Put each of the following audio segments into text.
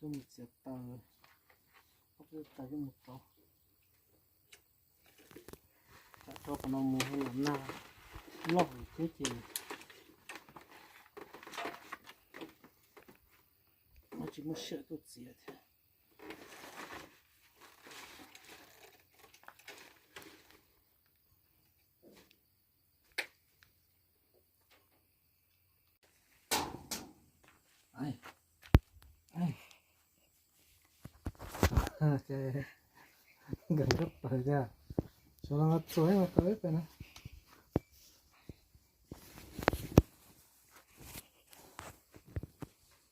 Coj mus txiav taws, coj taws coj mus rau, tsam rau qhov no mus los nag loj thiab ces tsis muaj siab tuaj txiav thiab. Nkawd nrog pawg tiag, sawv los txuas ib qho tau ib pem na.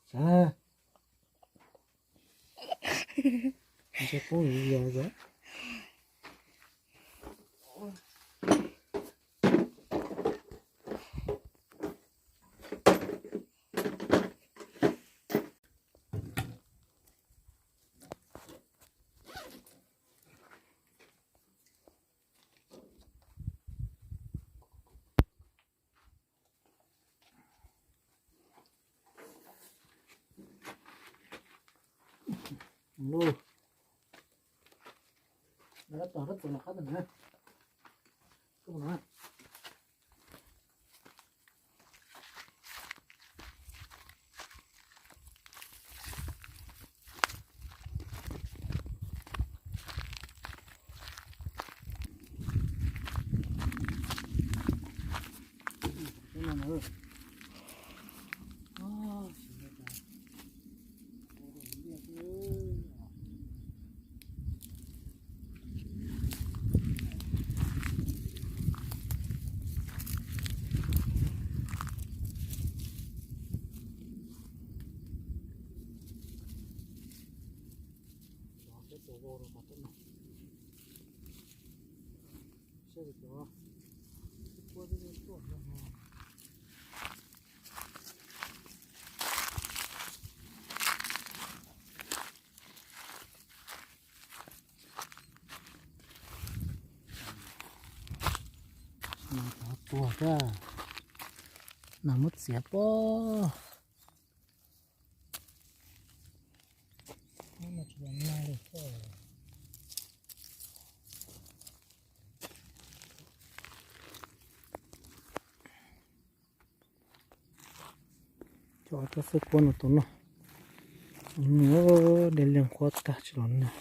Sav na, ntshe poob yus yos xwb. Lub, lawv tab tom rab txuas nram qab ntawd na. Tuaj no. Tuag thiab, nas muab txiav pob. Cov tsob xwb kuab no tau noj. Nws dej liaj qhuav tag tsis los nag.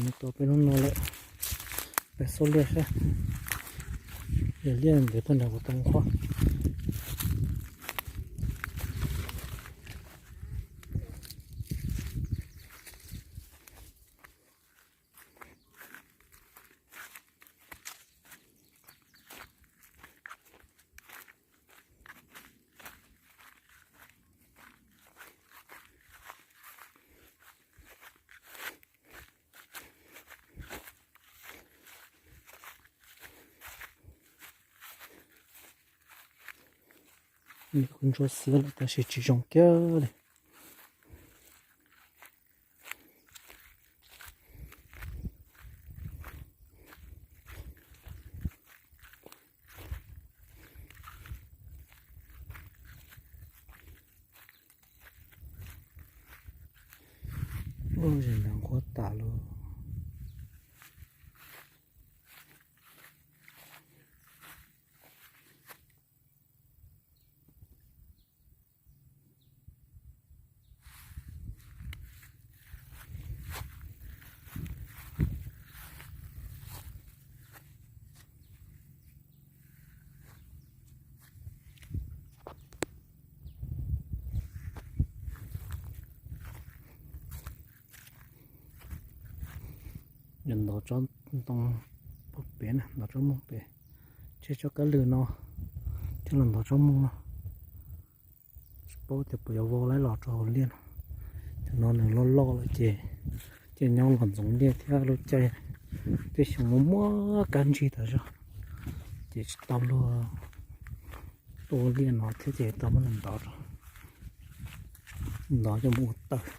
Nws tau peb hnub no lawm, peb xauj liaj saib, yog liaj ntev tag nrho kuv tau qhuav. Kuv ntsuab xiab lawm tab sis tsis zoo kiag li. Ub, zem ntawd nqhuab tas lawm. Yog ntov tsob ntoo pem na, ntov tsob moog pem, tseg tsob kab lwg no coj los ntov tsob moog no. Tsis paub tias puas yuav vau los rau hauv liaj no. Cov no nws loj loj lawm ces, ces nyob los ntxoov liaj thiab lub caij tej xyoo muaj muaj kab ntsig tas zog, ces tsis tau luag tua liaj no thiab ces tau muab nws ntov, ntov coj mus ua taws.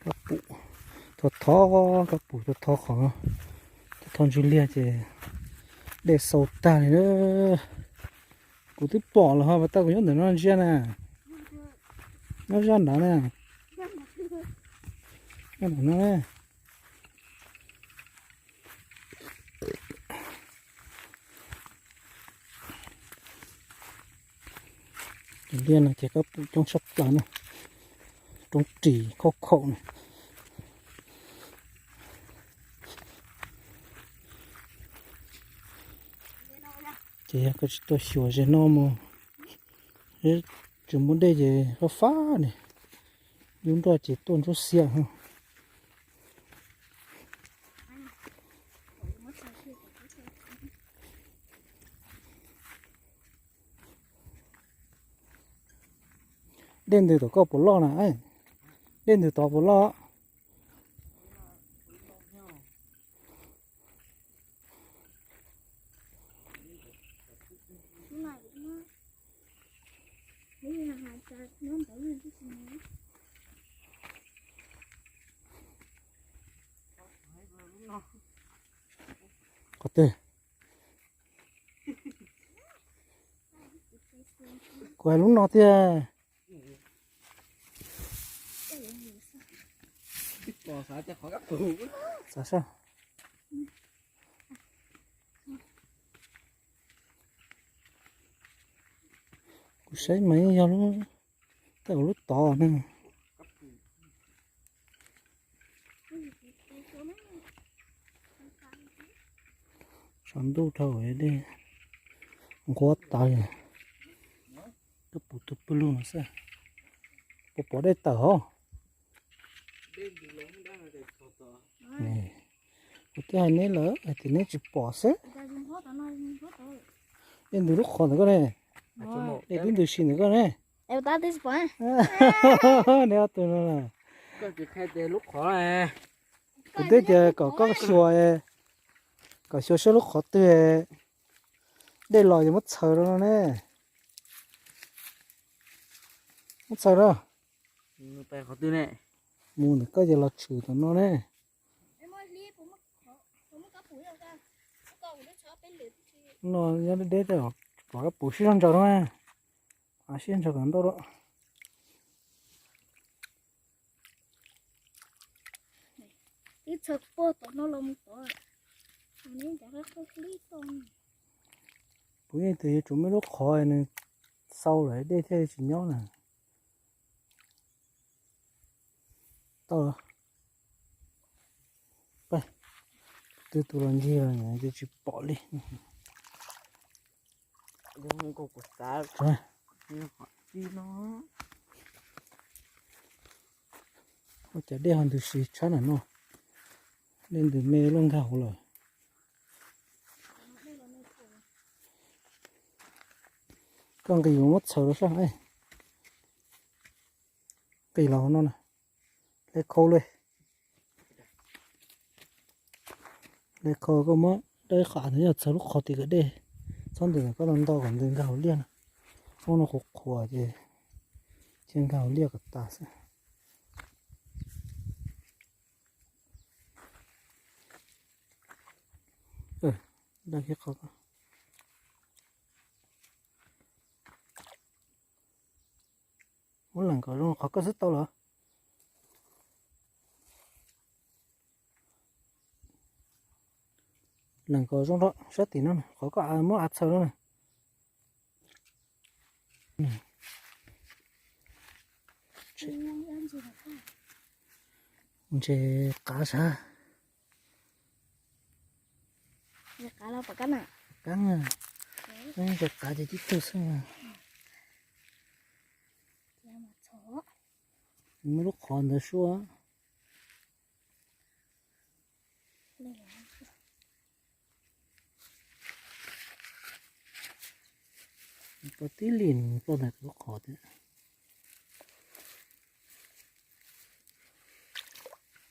Kab pum, thov thov, kab pum thov thov qhov, thov thov ntsis liag ces dej xau tag li na. Kuv twb pom los ho, pas tau kuv nyob ntawm no ntsia na. Nyob zaj nrad na. Nyob ntawm no na. Liaj no ces kab pum coob tshaj plaws na, roob ris khaub khaum na. Ces yog koj tsis tuaj xyuas ze no mus, tsis muaj dej ces fab fab ne, yub nroj ces tuaj ntsuab xiab. Dej ntws tom koj puas loj na? Dej ntws tod puas loj? Qhov twg? Kuv hais lub no tiag. Xav saib. Kuv saib mas yeej yog lub, tej lub tod ne. Tshav ntuj dhau dej nquab tas li. Kab pum tus pw lug no xwb. Puas pom dej tawm hov? Kuv twb hais neb lawm hais tias neb tsis pom xwb. Dej ntws lub qhov ntawm koj ne. Dej twb ntws si ntawm koj ne. Neb ob tug no na. Kuv twb tias kom koj xyuas, kom xyuas saib lub qhov twg dej los ces muab txhaws rau no ne. Muab txhaws rau. Mus ntawm koj ces los tshwm tom no ne. No nyob deb deb, pom kab pum sib zog ntsaws no. Sib zog ntsaws kom ntau rau. Kuv yeej tias yuav tsum muaj lub qhov nws xau lawm dej thiaj tsis nyob na. Tau, twb tus los ncig los ces tsis pom li. Ua cas dej ho ntws si tshab na no. Dej ntws me luaj nkag hauv lawm. Koj nqis mus muab txhaws rau sab. Nqis los hauv no na. Hle khau li. Hle khau koj muab dab qham ntawd yog txhaws lub qhov tim kawm dej. Txhob ntws ntawm koj no nto kom ntws nkag hauv liaj na. Ub no qhuav qhuav ces cia nkag hauv liaj kom tas xwb. Dab kiag qhov ko. Muab lees kom zoo qhov koj xwb tau lawm. Lees kom zoo rau sab tim no, qhov koj muab av txhaws no na. Ntses qav sav. Qav, ntses qav ces tib tug xwb. Muab lub qhov ntawd suab. Tau tib lim ploj ntawm lub qhov tiag.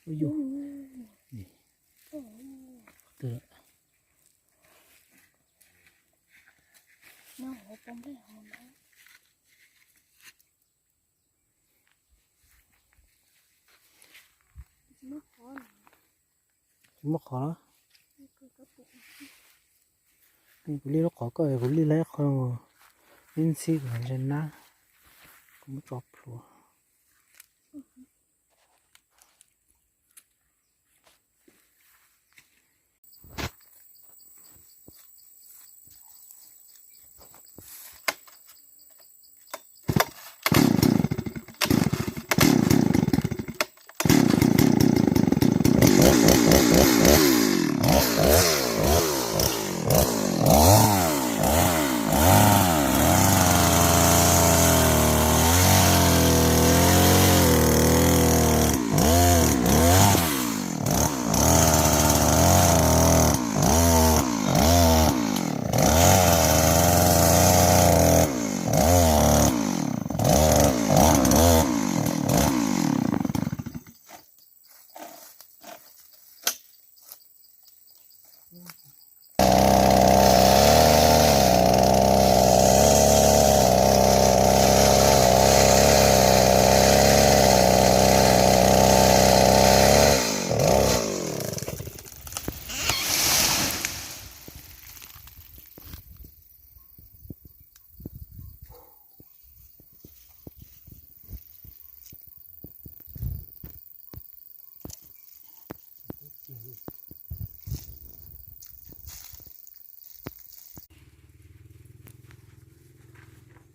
Ua yus. Tsis muaj qhov. Kuv li lub qhov koj, kuv li lawm qhov ib ntxhib kuv ntses nab, kuv muab tso plhuav.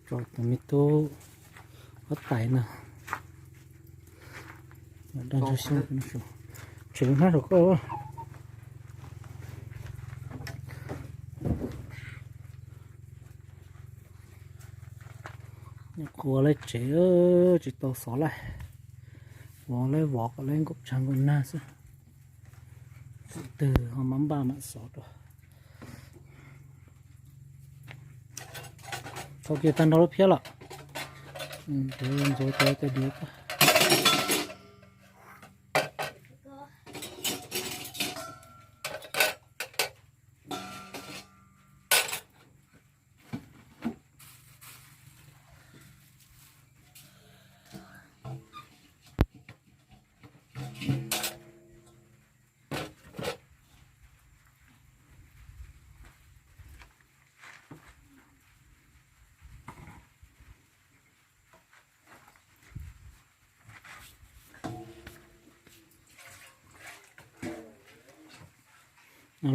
Tso tus me tub huab tais no. Tseem lub hnab saum koj. Qhuav lawv tsev tsis tau xov laij, qhuav lawv vov kom lawv nkaum tshav nkaum nag xwb. Thaum twg ho mam npaj mam xov rau. Thaum kiag tag nrho lub phiab lawm. Ntxuav cov diav.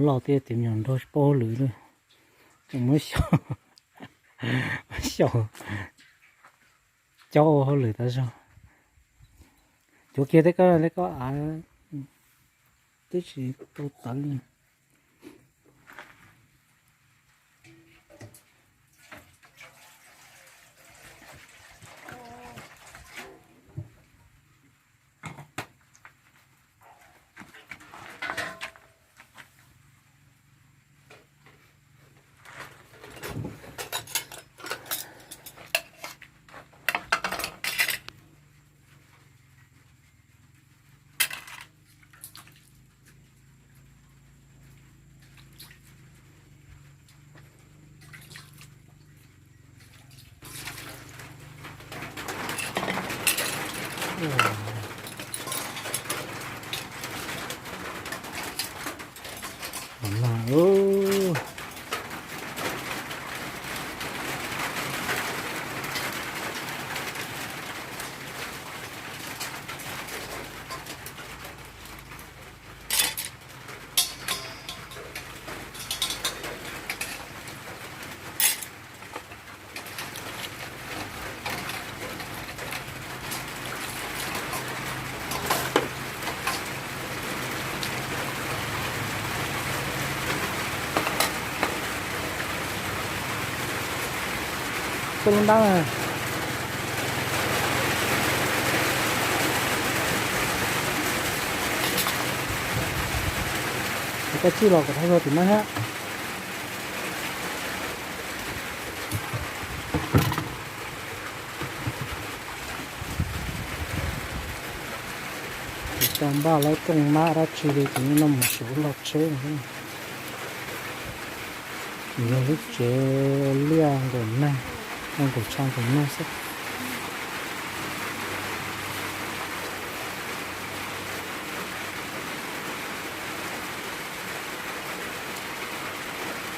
Loj tiag tias me nyuam nraug tsis paub hauj lwm li. Tseem muab xyaum, xyaum caub ua hauj lwm tas zog. Cuav kiag tej koj, tej koj av twb tsis tau tawv li. Tuaj lub ntab na. Koj tsij los kom dhau zog tim no thiab. Tsis tau npaj lawv rooj nab dab tsi li, ces no mus suav loj tsheb. Yog lub tsev liaj nkaum neeg, nkaum tshav nkaum nag xwb.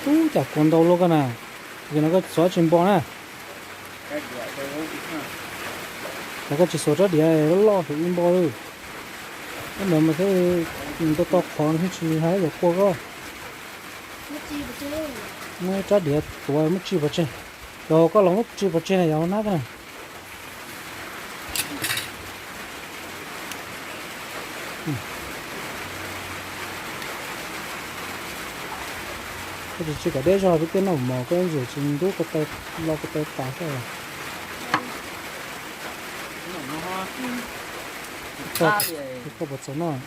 Ub, cas kua ntau luaj koj na. Yog no koj xuav tsis npo na. Cas koj tsis xuav rab diav loj loj xwb ib npo lawm. Koj ntawd mas thiaj ntau tau qhov thiaj tsis hais yuav kua koj. Muab rab diav tuav muab tsis pov tseg. Yog koj los muab tsis pov tseg na yog nab koj na. Koj tsis tsis kom deb zog peb tej noj mov koj ntxim tsis ntub ko taw, lo ko taw tas xwb. Koj puas txaus noj?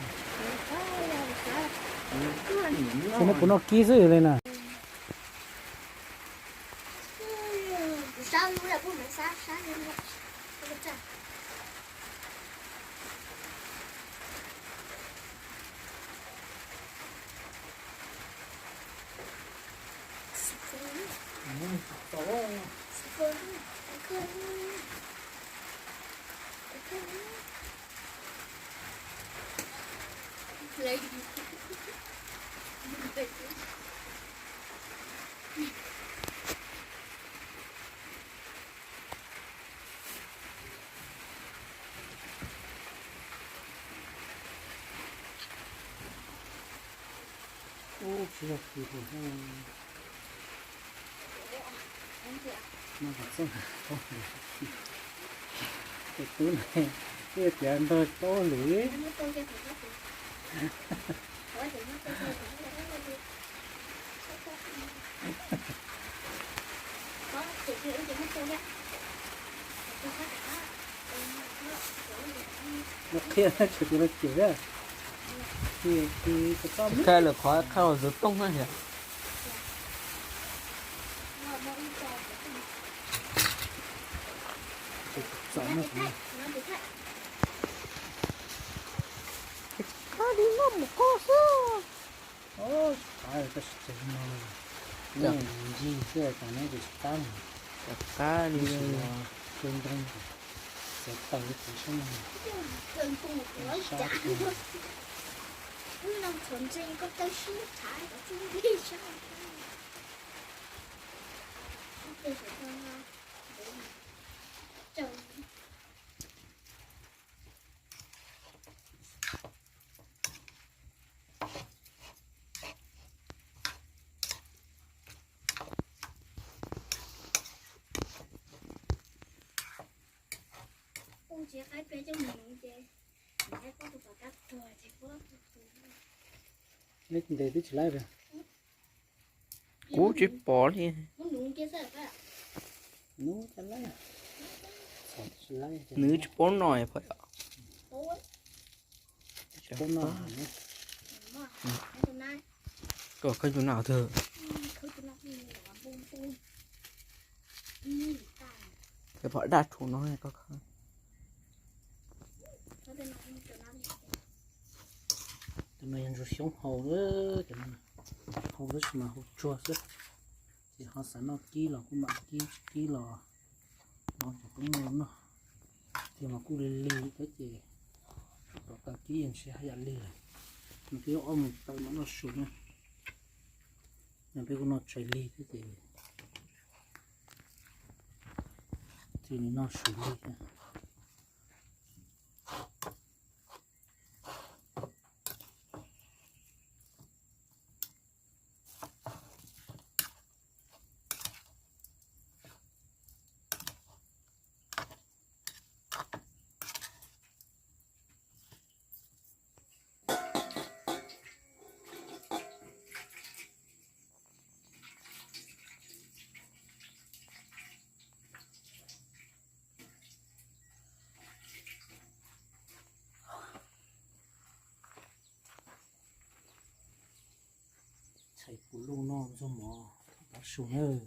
Xyov nej puas noj kib xwb li na. Ub, tsis yog kis lawm. Noj kom txooj, tus tub ne, twb tias ntog tau lwm. Nws qhia tseem tias los cem thiab. Qhia lawm qhov qhia los zuav tooj na yom. Qab li noj mus koj xwb. Qab tab sis tseem no ncig xwb, tas neb ces tsis qab. Qab li ntoo, txiav taws li txiav sab no. Neb ntes twb tsis laib. Kuv tsis pom li. Nws tsis paub noj phom yom. Koj khawb cua noj twg? Koj phom daj rhuv no koj khawb. Tus no yog ntsuag xyoob hau, hau tab sis mas hau tsuag xwb. Ces ho xav noj kib los kuj mam kib, tsis kib los no ces kuj muaj noj. Thiab mas kuj lig lig thiab ces rov qab kib yeej tsis haj yam lig lawm. Nws twb ob mus tawm mam noj su na. Nws peb kuj noj tshais lig thiab ces thiaj li noj su lig thiab. Txhais kuv luj noj ntxuag mov tav su nawb.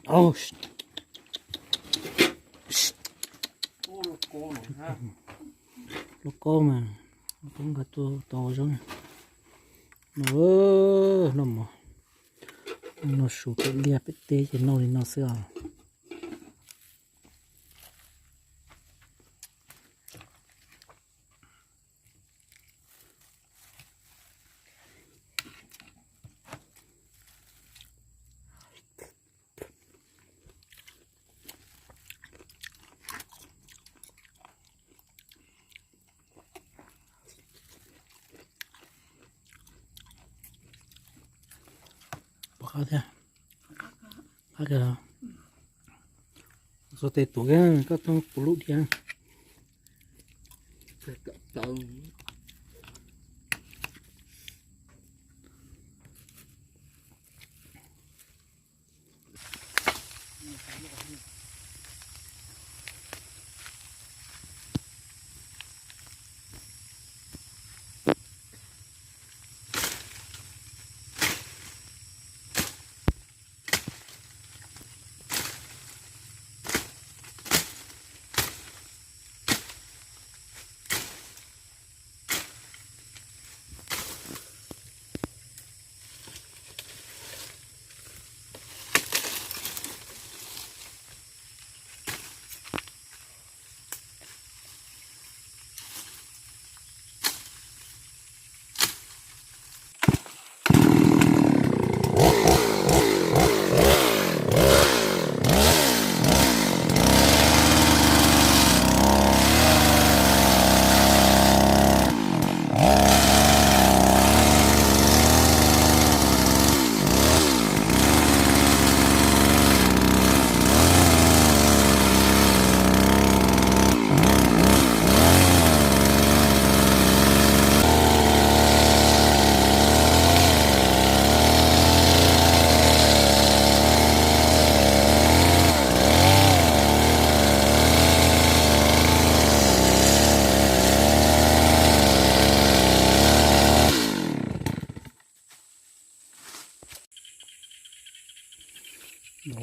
Au, lub kaub mas, lub kaub nkawd tua tau zaub no, noj mov, noj su peb liaj peb teb ces noj li no xwb os. Pom qab thiab. Qab kawg los? Xuas tes tuav kiag, koj txhob puv lub dhia.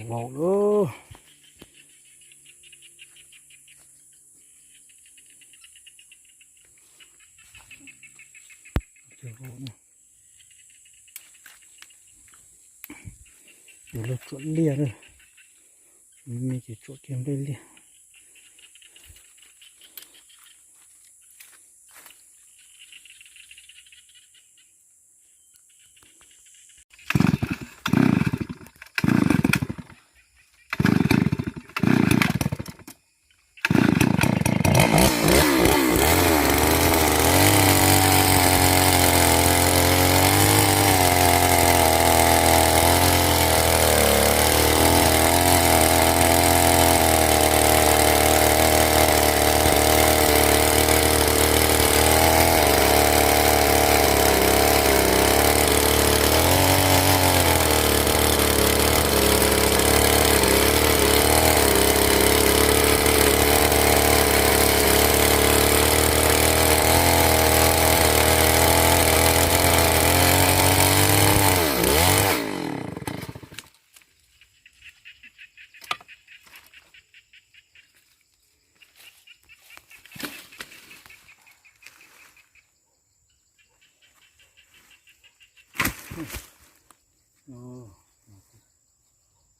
Vau lawm. Yuav luag tsuam liaj na, me ces tsuam kiag nplej liaj.